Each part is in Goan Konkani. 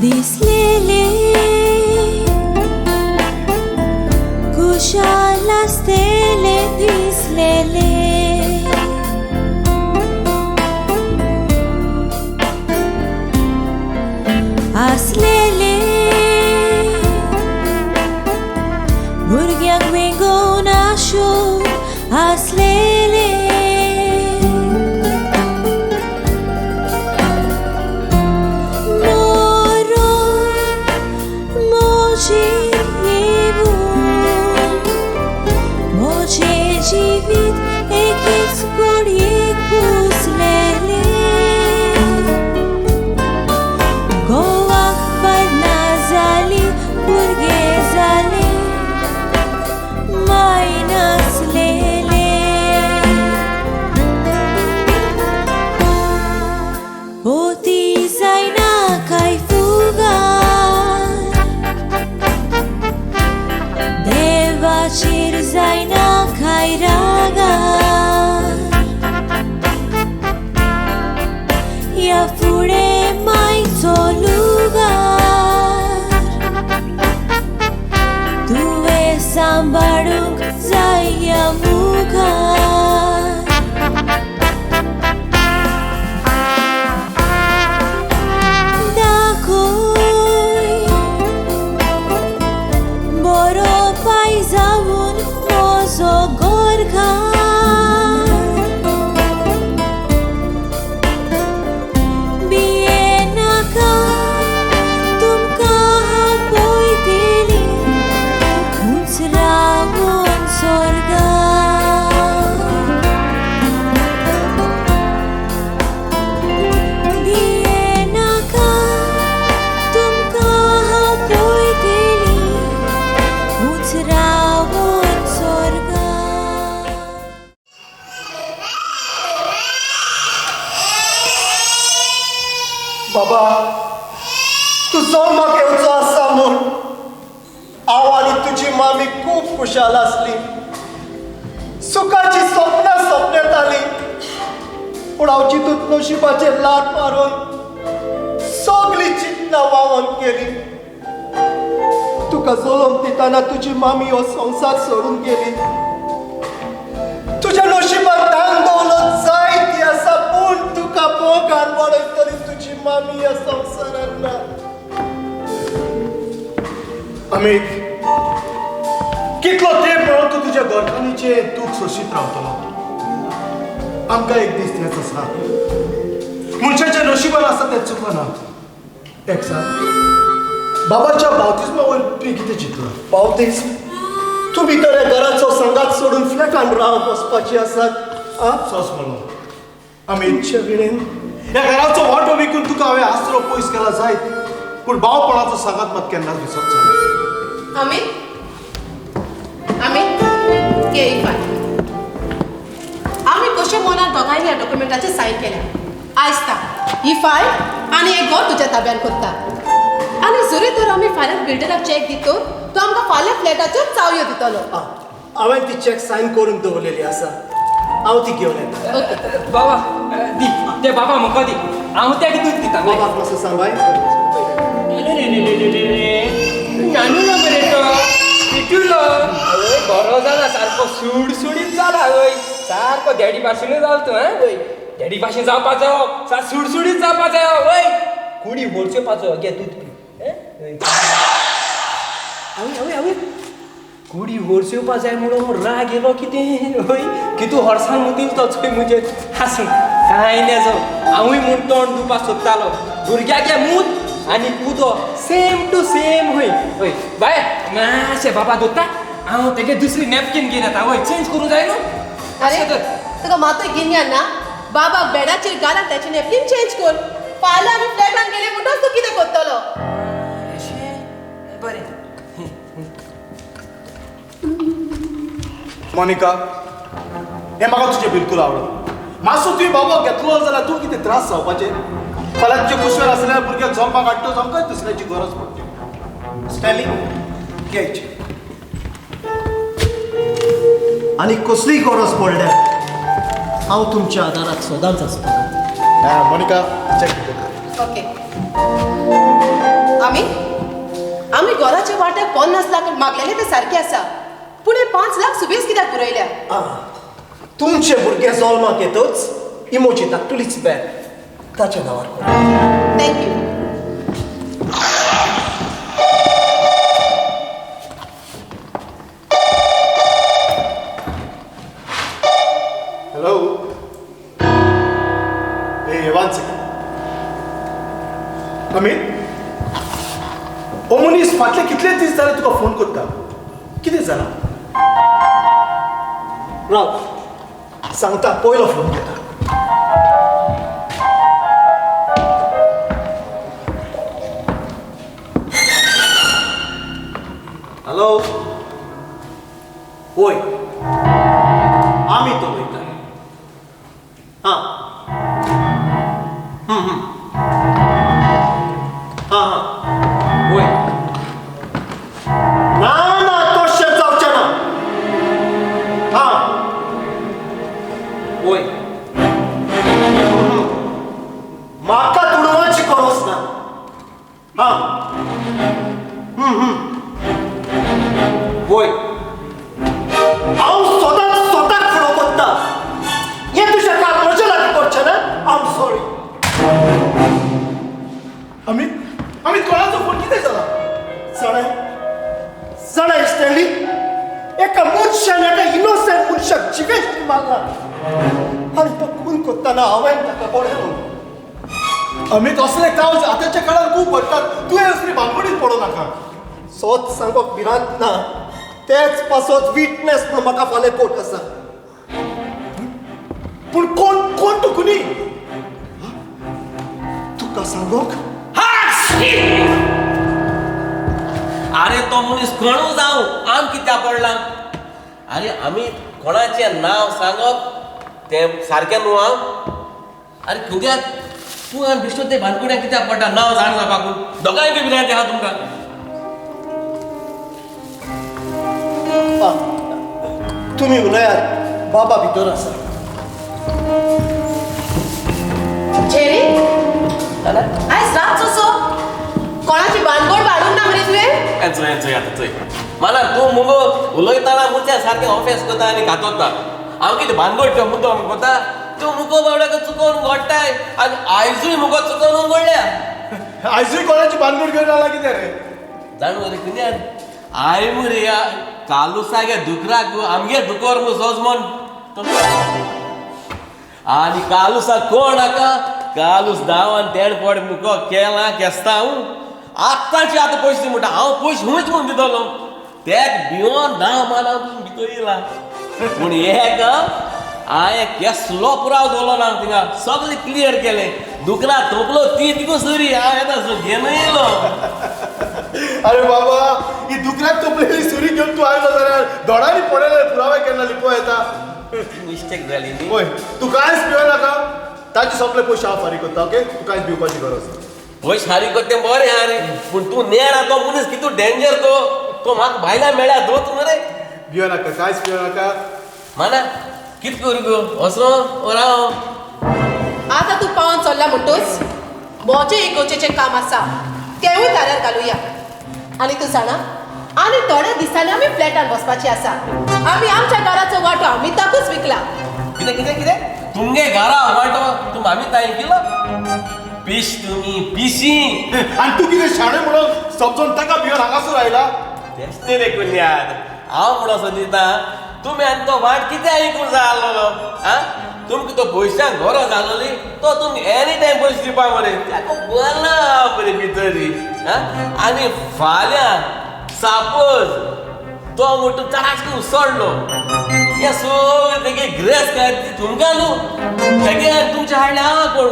दिसलेले खुशाल आसतले दिसलेले आसलेले भुरग्यांक वेंगोवन आशो आसलेले मोरोन मोजे येवन मोजे जिवीत एकेच घडयेक पुसलेले गोवाक पडना जाली भुरगे जाले माय नासलेले पोती जायना काय फुगार देवाचेर जायना काय रागार ह्या फुडें मायचो लुगार तुवें सांबाळूंक जाय ह्या मुखार दाखय बरो पाय जावन म्हजो गोरकार भियेनाका तुमकां हांव पळयतली उंच रावून स्वर्गार भियेनाका तुमकां हांव पळयतली उंच रावून स्वर्गार. बाबा, तूं जल्माक येवचो आसा म्हूण हांव आनी तुजी मामी खूब खुशाल आसली. सुखाची सपनां सपनेताली, पूण हांव चिंतूत नशिबाचेर लाट मारून सगळीं चिंतनां व्हांवन गेली. तुका जल्म दितना तुजी मामी हो संवसार सोडून गेली. तुज्या नशिबान दान दौलत जायती आसा, पूण तुका मोगान वाडयतली तुजी मामी ह्या संवसारान ना. अमित, कितलो तेंप म्हणून तूं तुज्या घरकान्नीचें दूख सोंशीत रावतलो? आमकां एक दीस तेंच आसा, मनशाच्या नशिबान आसा तें चुकना. एक सांग, बाबाच्या बावतिज्मा वयर तुवें कितें चिंतलां? बावतिज्म? तुमी तर ह्या घराचो सांगात सोडून फ्लॅटान रावंक वचपाची आसात. आं, सोंस म्हणून अमित, ह्या घराचो वांटो विकून तुका हांवें आसरो पयस केला जायत, पूण भावपणाचो सांगात मात केन्नाच विसरचो ना. अमित, अमित, घे ही फायल. आमी कशे मनान दोगांयनी ह्या डॉक्युमेंटाचेर सायन केल्या. आयज ता ही फायल आनी एक घर तुज्या ताब्यान करता. आनी जरी तर आमी फाल्यां बिल्डराक चॅक दितो, तो आमकां फाल्यां फ्लॅटाच्यो चावयो दितलो. हांवें ती चॅक सायन करून दवरलेली आसा, हांव ती घेवन येता. ओके. बाबा दी ते, बाबा म्हाका दी, हांव तेका दूद दिता. बाबाक मातसो सांबाळ. नानूलो मरे तो पिटुलो. हय, बरो जाला, सारको सुडसुडीत जाला. हय, सारको डॅडी भाशेनूच जालो तूं. हां, हय, डॅडी भाशेन जावपा जायो, सार सुडसुडीत जावपा जायो. हय, कुडी व्हरच्यो पाचो घे दूद पी. हय, आवय आवय आवय, कुडी व्हरच्यो येवपा जाय म्हणून राग येयलो कितें? हय, कितू हॉर्सान मुतील तो चोय म्हजेर. आसूं, कांय नेजो, हांवूय म्हूण तोंड दिवपाक सोदतालो. भुरग्याक मूत आनी उदो सेम टू सेम. हय हय बाय, मातशें बाबा दोता, हांव तेगे दुसरी नॅपकीन घेवन येता. हय, चेंज करूं जाय न्हू. अरे तुका मातूय गिन्यान ना? बाबा बेडाचेर घाल आनी तेचें नॅपकीन चेंज कर. फाल्यां आमी फ्लॅटान गेले म्हणटच तूं कितें करतलो? अशें, बरें. मोनिका, हें म्हाका तुजें बिलकूल आवडना. मातसो तुवें बाबाक घेतलो जाल्यार तूं कितें त्रास जावपाचें? फाल्यां तुजे कुशेर आसल्यार भुरग्याक जल्माक हाडटच आमकां दुसऱ्याची गरज पडटली. स्टॅनली, घ्यायची आनी कसलीय गरज पडल्यार हांव तुमच्या आदाराक सदांच आसतलो. Monica, check. ओके. आमी आमी घराच्या वाट्याक 50 लाख मागलेले ते सारके आसा, पूण हे 5 लाख सुबेज कित्याक पुरयल्या? तुमचे भुरगे जल्माक येतच इमोजी धाकटुलीच बॅग ताच्या नांवार कर. Thank you. Hello. Hey, 1 second. Amit, ओ मनीस फाटले कितले दीस जाले तुका फोन करता, कितें जाला? राव सांगता, पयलो फोन करता. हॅलो, वय आमी तो उलयता. हां हां हां वय. ना ना तशें जावचें ना. हां वय, म्हाका दुडवांची गरज ना. हां वय, हांव सदांच स्वताक फुडो करता. हें तुजें काम म्हज्या लागीं करचें ना. I am sorry. Amit, Amit कोणाचो फोन, कितें जाला? जाणा जाणा स्टॅनली, एका मनशान एका इनोसंट मनशाक जिवेश मारला आनी तो खून करतना हांवें ताका पळयलो. अमित, असले कावज आतांच्या काळार खूब घडटात, तुवें असली भानगडीत पडों नाका. सोत सांगप भिरांत ना, तेच पासत विटनेस म्हूण म्हाका फाल्यां कोर्ट आसा. पूण कोण कोण तो खुनी तुका सांगोक? अरे तो मनीस कोणू जावं, आम कित्याक पडला? अरे आमी कोणाचें नांव सांगप तें सारकें न्हू. हांव अरे कित्याक तूं आनी बिश्टो ते भानगड्याक कित्याक पडटा नांव जाण जावपाक? दोगांय बी भिरांत आहा तुमकां. तुमी उलयात, बाबा भितर आसा. जेरी, आयज रात सोसो कोणाची भानगड वाडूंक ना मरे तुवें? चोय चोय आतां चोय, माना तूं मुगो उलयतना मनशां सारकें ऑफेस करता आनी घातोता. हांव कितें भानगड तो मुद्दो करता? तूं मुगो बावड्याक चुकोवन घडटाय आनी आयजूय मुगो चुकोवन घडल्या. आयजूय कोणाची भानगड घेवन आयला कितें रे? जाणू रे कुन्यान, I मुरे या कालुसागे दुकराक आमगे दुकोर मु सोजमोन आनी कालुसा कोण आका कालूस धांवन तेण पड मुको केला केस्ता हांव आत्ताचे आतां पयशे म्हणटा. हांव पयशे हुंयच म्हूण दितलो तेक भिवन धांव मान हांव भितर येयला. पूण एक हांवें केसलो पुराव दवरलो ना थिंगा, सगळें क्लियर केलें. दुकरा तोपलो ती तिगू सुरी हांव येता घेवन येयलो. अरे बाबा, ही दुकराक तोपलेली सुरी घेवन तूं आयलो जाल्यार दोळ्यांनी पडयले पुरावे केन्ना लिपोवं येता? मिस्टेक जाली न्ही. पळय, तूं कांयच भियो नाका, ताचे सगळे पयशे हांव फारीक करता. ओके, तूं कांयच भिवपाची गरज ना. पयशे फारीक करता तें बरें आहा रे, पूण तूं नेणा तो मनीस कितू डेंजर तो, तो म्हाका भायल्यान मेळ्ळ्या दोत मरे. भियो नाका, कांयच भियो नाका. माना कितें करूं गो, वचो राव? आतां तूं पावन चल्ला म्हणटूच म्हजें एक गरजेचें काम आसा, तेंवूय दारार घालुया. आनी तूं जाणा, आनी थोड्या दिसांनी आमी फ्लॅटान बसपाची आसा. आमी आमच्या घराचो वांटो अमिताकूच विकला. कितें कितें कितें? तुमगे घरा वांटो तूं अमिता विकलो? पीश तुमी पिशी. आनी तूं कितें शाणें म्हणून समजून ताका भिवन हांगासर आयला? तेंच न्ही रे कुन्याद, हांव म्हणून सोदिता तुमी आनी तो वाट कितें आयकूंक जाय आसलेलो? आं, तुमकां तो पयशांक गरज आसलेली तो तुमकां एनी टायम पयशे दिवपा मरे, ताका बरना मरे भितरी. आं, आनी फाल्यां सापोज तो म्हणटा चडाच उसळलो, हें सगळें तेगे ग्रेस काय तुमकां न्हू, तेगे तुमचे हाडले हांव कोण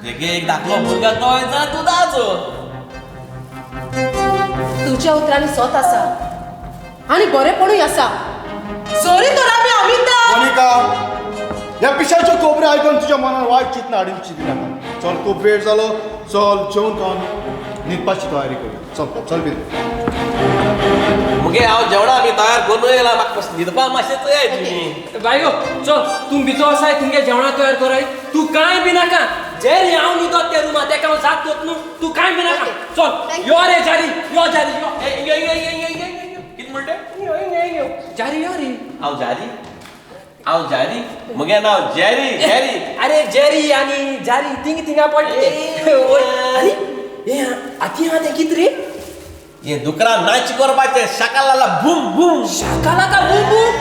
तेगे एक धाकलो भुरगो तो जाल्यार तूं दाचो. तुज्या उतरांनी सोत आसा आनी बरेपणूय आसा. सॉरी तर आमी अमिता. मोनिका, ह्या पिशाच्यो खबरो आयकून तुज्या मनार वायट चिंतना हाडून चिंती नाका. चल, खूब वेळ जालो, चल जेवण खावन न्हिदपाची तयारी करूया. चल चल भितर. मुगे हांव जेवणा बी तयार करून येयला, म्हाका न्हिदपा मातशें चोयाय तुमी. बायगो चल, तूं भितर आसाय, तुमगे जेवणा तयार कराय. तूं कांय बी नाका, जेरी हांव न्हिदत त्या रुमा तेका हांव जाग करत न्हू. तूं कांय बी नाका, चल हांव जारी, हांव जारी, म्हगे नांव जेरी. जेरी. अरे जेरी आनी जारी थिंग थिंगा पडले. आनी हे आती आहा तें कित रे? हे दुकरा नाच करपाचें, शाकालाला boom boom. Shakalaka boom boom.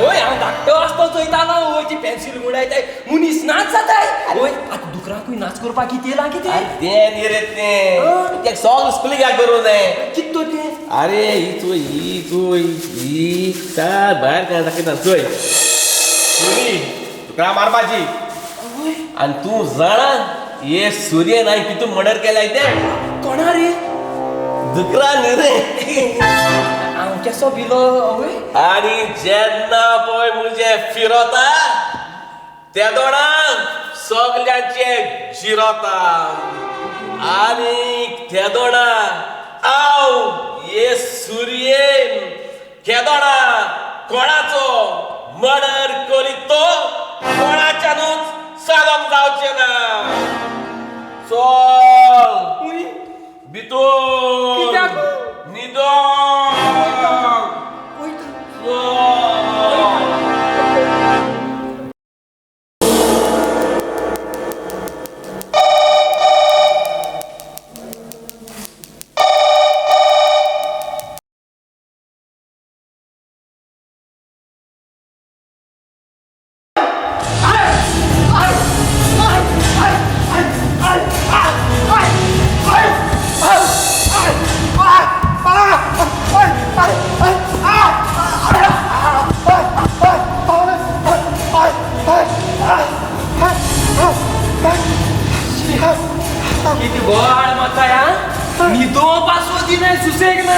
वय हांव धाकटो आसतो चोयतालो, वय ती पेन्सील गुंडायताय, मनीस नाच जाताय. वय आतां दुकराकूय नाच करपाक कितें येयलां कितें? तें न्ही रे, तें तें सगळें स्कुलीक करूं जाय. कित तर तें? अरे ही चोय, ही चोय, ही चार भायर काय दाखयता चोय. सुरी दुकरा मारपाची. आनी तूं जाणा हे सुरयेन हांवें कितू मर्डर केलाय तें? कोणा रे? दुकरा न्ही रे. हांव केसो भिलो वय. आनी जेन्ना पळय म्हजें फिरोता तेदोणा सगल्यांचे जिरोता. आनी तेदोणा हांव हे सुरयेन केदोणा कोणाचो मर्डर करीत तो कोणाच्यानूच सादम जावचें ना. चल भितर कित्याक? न्हिदोंक. किती गोड म्हाका ह्या न्हिदोवपा सोदिना, सुसेग ना.